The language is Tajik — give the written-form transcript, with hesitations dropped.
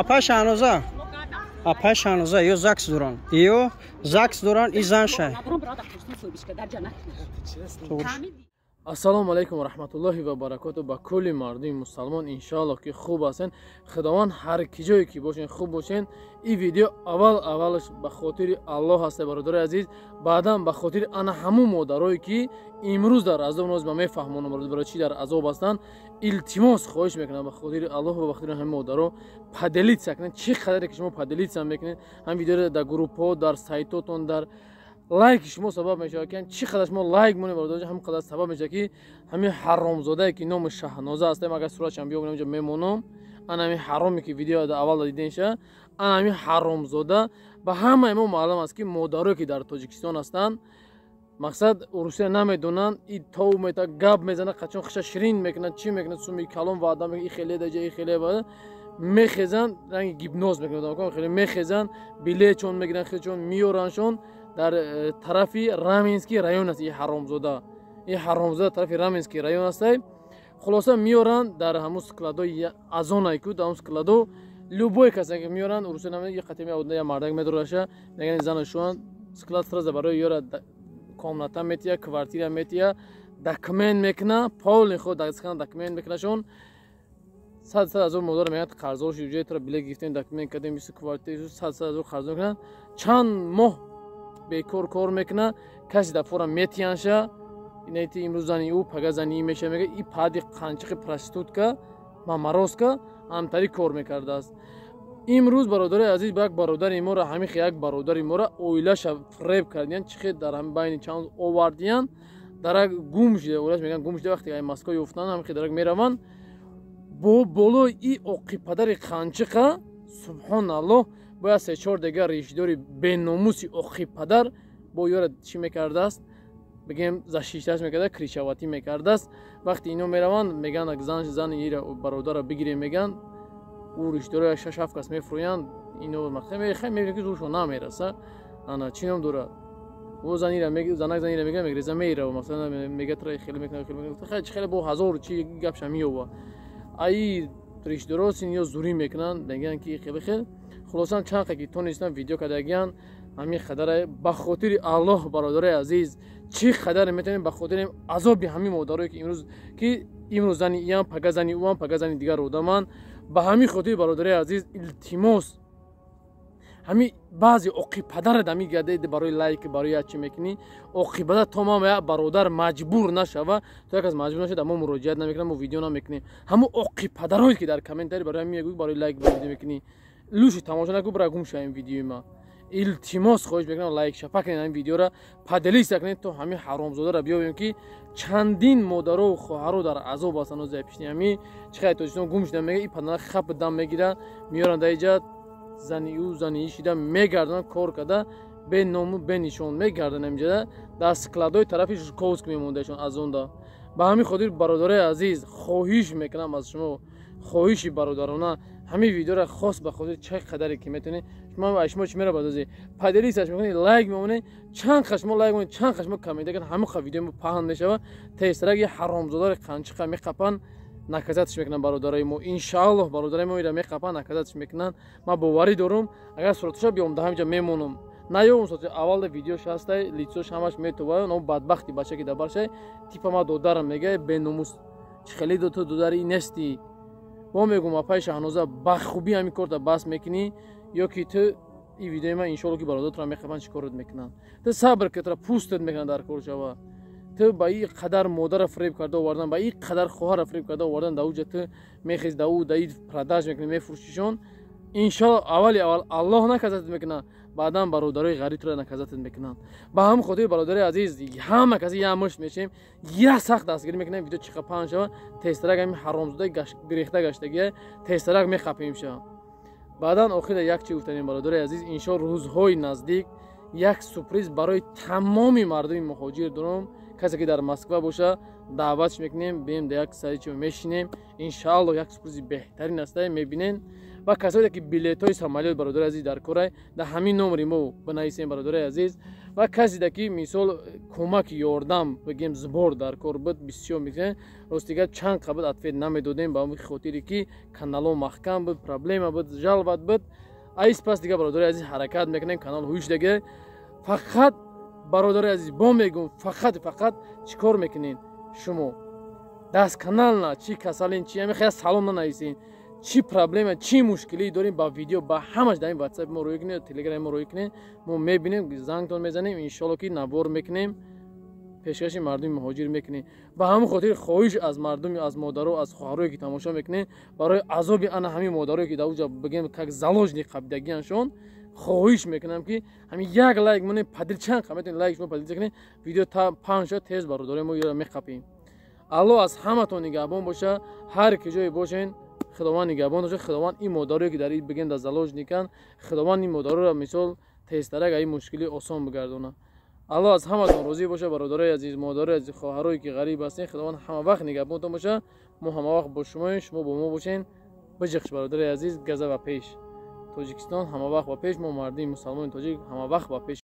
Апай Шаҳноза, апай Шаҳноза, ё ЗАГС доранд, ё ЗАГС доранд, и занша. Ассалому алайкум ва раҳматуллоҳи ва баракоту ба кулли мардуми мусалмон. Иншоаллоҳ, ки хуб ҳастен. Худованд, ҳар ки ҷое ки бошен, хуб бошен. Ин видео аввал аввалаш ба хотири Аллоҳ ҳаста, бародари азиз, баъдан ба хотири ана ҳамун модарое, ки имрӯз дар азоб ноз ба мефаҳмонам, барои чӣ дар азоб ҳастанд. Илтимос, хоҳиш мекунам, ба хотири Аллоҳ ва ба хотири ҳамин модаро поделиться кунед. Чӣ қадаре ки шумо поделиться мекунед ҳам видеоро дар группҳо, дар сайтотон, дар лайки шумо сабаб мешавад, ки чӣ қадар шумо лайк монед, бародарҷон, ҳамин қадар сабаб мешавад, ки ҳамин ҳаромзодае, ки номи Шаҳноза аст, агар суратшам биёбонам, инҷо мемонам, ана ҳамин ҳароме, ки видео аввал диденша, ана ҳамин ҳаромзода. Ба ҳамаи мо маълум аст, ки модарое, ки дар Тоҷикистон ҳастанд, мақсад, Русия намедонанд. И тов мета гап мезана, қачон хиша ширин мекунад, чӣ мекунад, суми калон ваъда мекунад, и хеле даҷа, и хеле мехезанд, ранги гипноз мекунад, хеле мехезанд, билетшон мегиранд, хелчон меёрандшон. Дар тарафи Раменский район аст и ҳаромзода, и ҳаромзода тарафи Раменский район астай. Хулоса, меёранд дар ҳамун складои Озонай ку, дар ҳамун складо любой касе ки меёранд, урусия намея, қатими я мардак медораша, меган зану шуан склад, сразу барои ёра комната метия, квартира метия, документ мекуна, полный худ документ мекунашон. 100 100 ҳазор модар мегӯяд, қарздор шуди, ҷои туро билет гирифтем, документ кардем, бисту квартира, 100 100 ҳазор қарздор мекунанд. Чанд моҳ бекор кор мекуна, каси дар фора метиянша, инати имрӯз зани ӯ, пага зани ӣ меша, мега. И пади қанчиқи проститутка, мамарозка ҳамтари кор мекардааст. Имрӯз, бародари азиз, ба як бародари моро, ҳамихи як бародари моро оилаша фреб кардиян, чӣ хел дар ҳами байни чанд овардиян, дарак гум шуда оилаш, мегӯян, гум шуда. Вақте Москва ёфтан, ҳамихи дарак мераванд бо болои и оқипадари қанчиқа. Субҳоналлоҳ, бояд се-чор дигар решидори беномуси оқипадар бо ёра чӣ мекардааст, бигем, защищать мекарда, крышевать мекардааст. Вақте ино мераванд, мегӯянд, зан зани ира бародара бигирем, мегӯянд. Ӯ ришдоро шаш ҳафт кас мефурӯянд. Ино мебинем, ки зуршон намераса. Ана чӣ ном дорад, ӯ занира, занак занира мега, мегреза, мера, масалан, мега, тра хеле мекунад, хеле мекунад, хеле бо ҳазор чи гапша меёва. Аи ришдоро син ё зурӣ мекунанд, мегӯянд, ки хеле хел. Хулосан, чанд қа ки тонистан видео кардагиян, ҳамин қадаре. Ба хотири Аллоҳ, бародарои азиз, чӣ қадаре метавонем, ба хотири азоби ҳамин модарое, ки имрӯз, ки имрӯз зани иам, пага зани ӯам, пага зани дигар одаманд. Ба ҳамин хотири, бародарои азиз, илтимос, ҳамин баъзе оқибпадара дами гадед, барои лайк, барои як чӣ мекунӣ, оқибада то ма як бародар маҷбур нашава, то як кас маҷбур нашава, мо муроҷиат намекунам, мо видео намекунем. Ҳамун оқибпадарое, ки дар комментарий барои мегӯй, барои лайк видео мекунӣ, лучше тамошо накун, бира гум шава ин видеои ма. Илтимос, хоҳиш мекунам, лайк шапа кунед, ҳамин видеоро поделиться кунед, то ҳамин ҳаромзодаро биёбем, ки чандин модарову хоҳаро дар азоб ҳастанд. Оза пишни ҳамин чӣ хеле Тоҷикистон гум шуда, мега, и падана хап дам мегира, меёранд даиҷа, зани ӯ, зани ӣ шида мегардонанд, кор карда, беному бенишон мегарданд. Ҳаминҷода дар складои тарафи Жуковск мемондаишон аз онда. Ба ҳамин хотир, бародарои азиз, хоҳиш мекунам аз шумо, хоҳиши бародарона, ҳамин видеоро хос ба хотири чӣ қадаре ки метавонед, шумо, шумо чӣ мерабад, ози поделиться ш мекунед, лайк мемонед. Чанд қа шумо лайк монед, чанд қа шумо коммента кунед, ҳамин қа видео паҳн мешавад. Тезтарак и ҳаромзодари қанчиқа меқапанд, наказать ш мекунанд бародарои мо. Иншааллоҳ, бародарои мо ира меқапанд, наказать ш мекунанд, ман боварӣ дорум. Агар сураташа биём, да ҳаминҷа мемонам, наёбум сурати аввалда, видеош ҳастай, лицо ш ҳамаш метова. Но бадбахти бача, ки дар баршай, типа ма додарам мега, беномус, чӣ хеле ту додари нестӣ. Мо мегум, апаи Шаҳноза, ба хубӣ ҳамин корта бас мекунӣ, ё ки ту и видеои ман, иншоалло, ки бародаратро мехапанд, чӣ корот мекунанд. Ту сабр ки, тура пӯстат мекунанд, дар кор шава. Ту ба и қадар модарра фреб карда овардан, ба и қадар хоҳарра фреб карда овардан, да уҷа ту мехез, да ӯ даи продаж мекунӣ, мефурӯшишон. Иншоалло, аввали аввал Аллоҳ наказать ат мекунад, баъдан бародарои ғариб тура наказать ат мекунанд. Ба ҳамин хотири, бародари азиз, ҳама каси як мушт мешем, як сахт дастгирӣ мекунем, видео чиқа паҳн шава, тезтарак ҳамин ҳаромзодаи гирехта гаштагия тезтарак мехапем ша. Баъдан охира як чи гуфтанем, бародари азиз: иншо рӯзҳои наздик як сюрприз барои тамоми мардуми муҳоҷир дорам. Касе ки дар Москва боша, даъватш мекунем, бем, да як сари чи мешинем. Иншаалло, як сюрпризи беҳтарин астае, мебинен. Ва касое ки билетҳои самолёт, бародари азиз, дар корай, дар ҳамин номери мо бинависем, бародари азиз. Ва каседа ки, мисол, кӯмаки ёрдам, бигем, сбор дар кор буд, бисёр мекунем. Ростига, чанд қабл ответ намедодем, ба ҳамин хотире ки каналҳо маҳкам буд, проблема буд, жалоба буд. Айс пас дига, бародари азиз, ҳаракат мекунем, канал ҳуш дега. Фақат, бародари азиз, бо мегӯм, фақат чӣ кор мекунед шумо? Даст канал на чӣ касалин, чи ҳами хеле салом нанависен, чӣ проблема, чӣ мушкилӣ дорем, ба видео, ба ҳамаш дар ин ватсапи мо рӯй кунед, телеграми мо рӯй кунед, мо мебинем, зангтон мезанем, иншолло ки навор мекунем, пешкаши мардуми муҳоҷир мекунем. Ба ҳамин хотир хоҳиш аз мардуми, аз модаро, аз хоҳарое ки тамошо мекунем, барои азоби ана ҳамин модарое ки дар уҷа, бигем, как заложник қабидагианшон, хоҳиш мекунам ки ҳамин як лайк монем, поделиться чанд метавонед лайк шумо поделиться кунед, видео та паҳн шуд, тез бародарои мо ёра меқапем. Аллоҳ аз ҳаматон нигаҳбон боша, ҳар ки ҷое бошен, Худованд нигаҳбон боша. Худованд ин модарое ки дар ин, бигем, дар заложникан, Худованд ин модароро, мисол, тезтарак ин мушкилӣ осон бигардонад. Аллоҳ аз ҳаматон розӣ боша, бародарои азиз, модарои азиз, хоҳарое ки ғариб ҳастен, Худованд ҳама вақт нигаҳбонтон боша. Мо ҳама вақт бо шумоем, шумо бо мо бошен. Биҷиқш, бародари азиз, газа ба пеш, Тоҷикистон ҳама вақт ба пеш, мо мардуми мусалмони тоҷик ҳама вақт ба пеш.